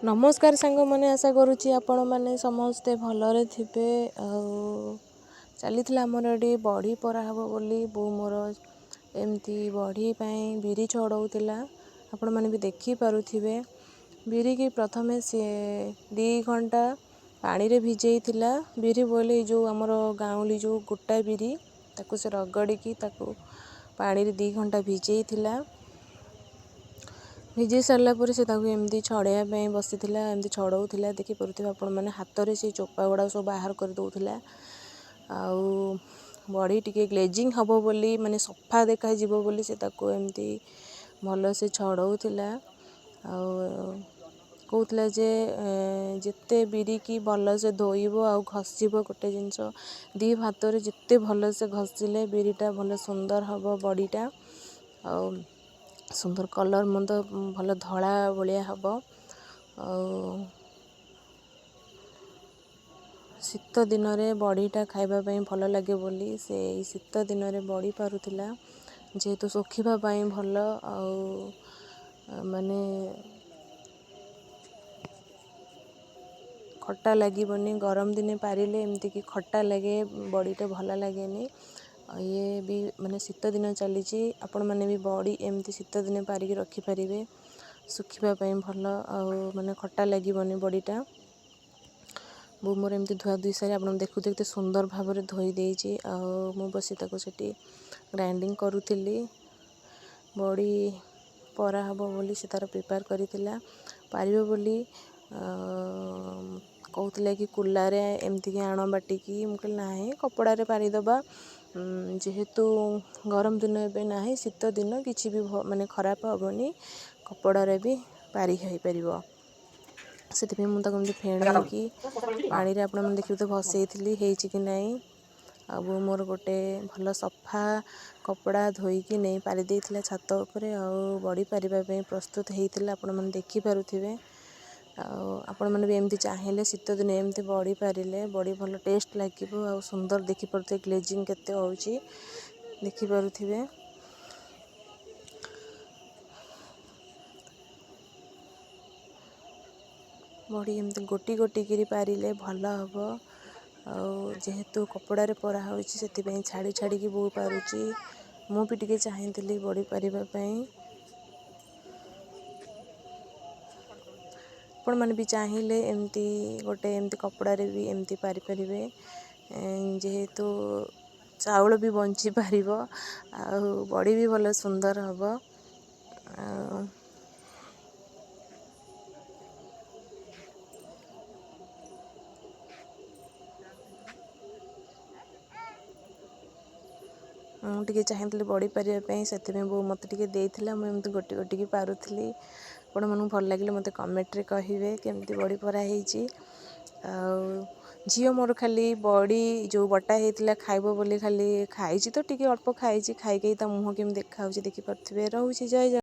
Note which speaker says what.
Speaker 1: ନମସ୍କାର ସାଙ୍ଗମାନେ, ଆଶା କରୁଛି ଆପଣମାନେ ସମସ୍ତେ ଭଲରେ ଥିବେ। ଆଉ ଚାଲିଥିଲା ଆମର ଏଠି ବଢ଼ି ପରା ହେବ ବୋଲି ବୋଉ ମୋର ଏମିତି ବଢ଼ି ପାଇଁ ବିରି ଛଡ଼ଉଥିଲା। ଆପଣମାନେ ବି ଦେଖିପାରୁଥିବେ। ବିରିକି ପ୍ରଥମେ ସିଏ 2 ଘଣ୍ଟା ପାଣିରେ ଭିଜେଇଥିଲା। ବିରି ବୋଇଲେ ଏଇ ଯେଉଁ ଆମର ଗାଉଁଲି ଯେଉଁ ଗୋଟା ବିରି, ତାକୁ ସେ ରଗଡ଼ିକି ତାକୁ ପାଣିରେ 2 ଘଣ୍ଟା ଭିଜେଇଥିଲା। ଭିଜେଇ ସାରିଲା ପରେ ସେ ତାକୁ ଏମିତି ଛଡ଼େଇବା ପାଇଁ ବସିଥିଲା, ଏମିତି ଛଡ଼ଉଥିଲା। ଦେଖିପାରୁଥିବେ ଆପଣମାନେ, ହାତରେ ସେ ଚୋପା ଗୁଡ଼ାକ ସବୁ ବାହାର କରିଦେଉଥିଲା। ଆଉ ବଢ଼ି ଟିକେ ଗ୍ଲେଜିଂ ହେବ ବୋଲି, ମାନେ ସଫା ଦେଖାଯିବ ବୋଲି ସେ ତାକୁ ଏମିତି ଭଲସେ ଛଡ଼ଉଥିଲା। ଆଉ କହୁଥିଲା ଯେ ଯେତେ ବିରିକି ଭଲସେ ଧୋଇବ ଆଉ ଘଷିବ, ଗୋଟେ ଜିନିଷ 2 ହାତରେ ଯେତେ ଭଲସେ ଘଷିଲେ ବିରିଟା ଭଲ ସୁନ୍ଦର ହେବ ବଡ଼ିଟା, ଆଉ ସୁନ୍ଦର କଲର୍ ମଧ୍ୟ ଭଲ ଧଳା ଭଳିଆ ହେବ। ଆଉ ଶୀତ ଦିନରେ ବଡ଼ିଟା ଖାଇବା ପାଇଁ ଭଲ ଲାଗେ ବୋଲି ସେ ଏଇ ଶୀତ ଦିନରେ ବଡ଼ି ପାରୁଥିଲା, ଯେହେତୁ ଶୁଖିବା ପାଇଁ ଭଲ। ଆଉ ମାନେ ଖଟା ଲାଗିବନି। ଗରମ ଦିନେ ପାରିଲେ ଏମିତିକି ଖଟା ଲାଗେ, ବଡ଼ିଟା ଭଲ ଲାଗେନି। ଆଉ ଇଏ ବି ମାନେ ଶୀତ ଦିନ ଚାଲିଛି, ଆପଣମାନେ ବି ବଡ଼ି ଏମିତି ଶୀତ ଦିନେ ପାରିକି ରଖିପାରିବେ, ଶୁଖିବା ପାଇଁ ଭଲ, ଆଉ ମାନେ ଖଟା ଲାଗିବନି ବଡ଼ିଟା। ବୋଉ ମୋର ଏମିତି ଧୁଆ ଧୁଇ ସାରି ଆପଣ ଦେଖୁଥିବେ କେତେ ସୁନ୍ଦର ଭାବରେ ଧୋଇ ଦେଇଛି। ଆଉ ମୁଁ ବସି ତାକୁ ସେଠି ଗ୍ରାଇଣ୍ଡିଙ୍ଗ କରୁଥିଲି। ବଡ଼ି ପରା ହେବ ବୋଲି ସେ ତା'ର ପ୍ରିପେୟାର କରିଥିଲା ପାରିବ ବୋଲି। କହୁଥିଲା କି କୁଲାରେ ଏମିତିକି ଆଣ ବାଟିକି, ମୁଁ କହିଲି ନାହିଁ କପଡ଼ାରେ ପାରିଦେବା, ଯେହେତୁ ଗରମ ଦିନ ଏବେ ନାହିଁ, ଶୀତ ଦିନ କିଛି ବି ମାନେ ଖରାପ ହେବନି, କପଡ଼ାରେ ବି ପାରି ହେଇପାରିବ। ସେଥିପାଇଁ ମୁଁ ତାକୁ ଏମିତି ଫେଣେଇକି ପାଣିରେ ଆପଣମାନେ ଦେଖିବେ ତ ଭସେଇଥିଲି, ହେଇଛି କି ନାହିଁ। ଆଉ ବୋଉ ମୋର ଗୋଟେ ଭଲ ସଫା କପଡ଼ା ଧୋଇକି ନେଇ ପାରି ଦେଇଥିଲା ଛାତ ଉପରେ, ଆଉ ବଡ଼ି ପାରିବା ପାଇଁ ପ୍ରସ୍ତୁତ ହେଇଥିଲା, ଆପଣମାନେ ଦେଖିପାରୁଥିବେ। ଆଉ ଆପଣମାନେ ବି ଏମିତି ଚାହିଁଲେ ଶୀତ ଦିନେ ଏମିତି ବଡ଼ି ପାରିଲେ ବଡ଼ି ଭଲ ଟେଷ୍ଟ ଲାଗିବ, ଆଉ ସୁନ୍ଦର ଦେଖିପାରୁଥିବେ ଗ୍ଲେଜିଂ କେତେ ହେଉଛି ଦେଖିପାରୁଥିବେ। ବଡ଼ି ଏମିତି ଗୋଟି ଗୋଟି କିରି ପାରିଲେ ଭଲ ହେବ। ଆଉ ଯେହେତୁ କପଡ଼ାରେ ପରା ହେଉଛି ସେଥିପାଇଁ ଛାଡ଼ି ଛାଡ଼ିକି ବୋଉ ପାରୁଛି। ମୁଁ ବି ଟିକେ ଚାହିଁଥିଲି ବଡ଼ି ପାରିବା ପାଇଁ। ଆପଣମାନେ ବି ଚାହିଁଲେ ଏମିତି ଗୋଟେ ଏମିତି କପଡ଼ାରେ ବି ଏମିତି ପାରିପାରିବେ, ଯେହେତୁ ଚାଉଳ ବି ବଞ୍ଚିପାରିବ ଆଉ ବଡ଼ି ବି ଭଲ ସୁନ୍ଦର ହେବ। ଆଉ ମୁଁ ଟିକେ ଚାହିଁଥିଲି ବଡ଼ି ପାରିବା ପାଇଁ, ସେଥିପାଇଁ ବୋଉ ମୋତେ ଟିକେ ଦେଇଥିଲା, ମୁଁ ଏମିତି ଗୋଟି ଗୋଟିକି ପାରୁଥିଲି। ଆପଣମାନଙ୍କୁ ଭଲ ଲାଗିଲେ ମୋତେ କମେଣ୍ଟରେ କହିବେ କେମିତି ବଡ଼ି ପରା ହେଇଛି। ଆଉ ଝିଅ ମୋର ଖାଲି ବଡ଼ି ଯେଉଁ ବଟା ହେଇଥିଲା ଖାଇବ ବୋଲି ଖାଲି ଖାଇଛି, ତ ଟିକେ ଅଳ୍ପ ଖାଇଛି, ଖାଇକି ତା ମୁହଁ କେମିତି ଦେଖାହେଉଛି ଦେଖିପାରୁଥିବେ। ରହୁଛି, ଜୟ ଜଗନ୍ନାଥ।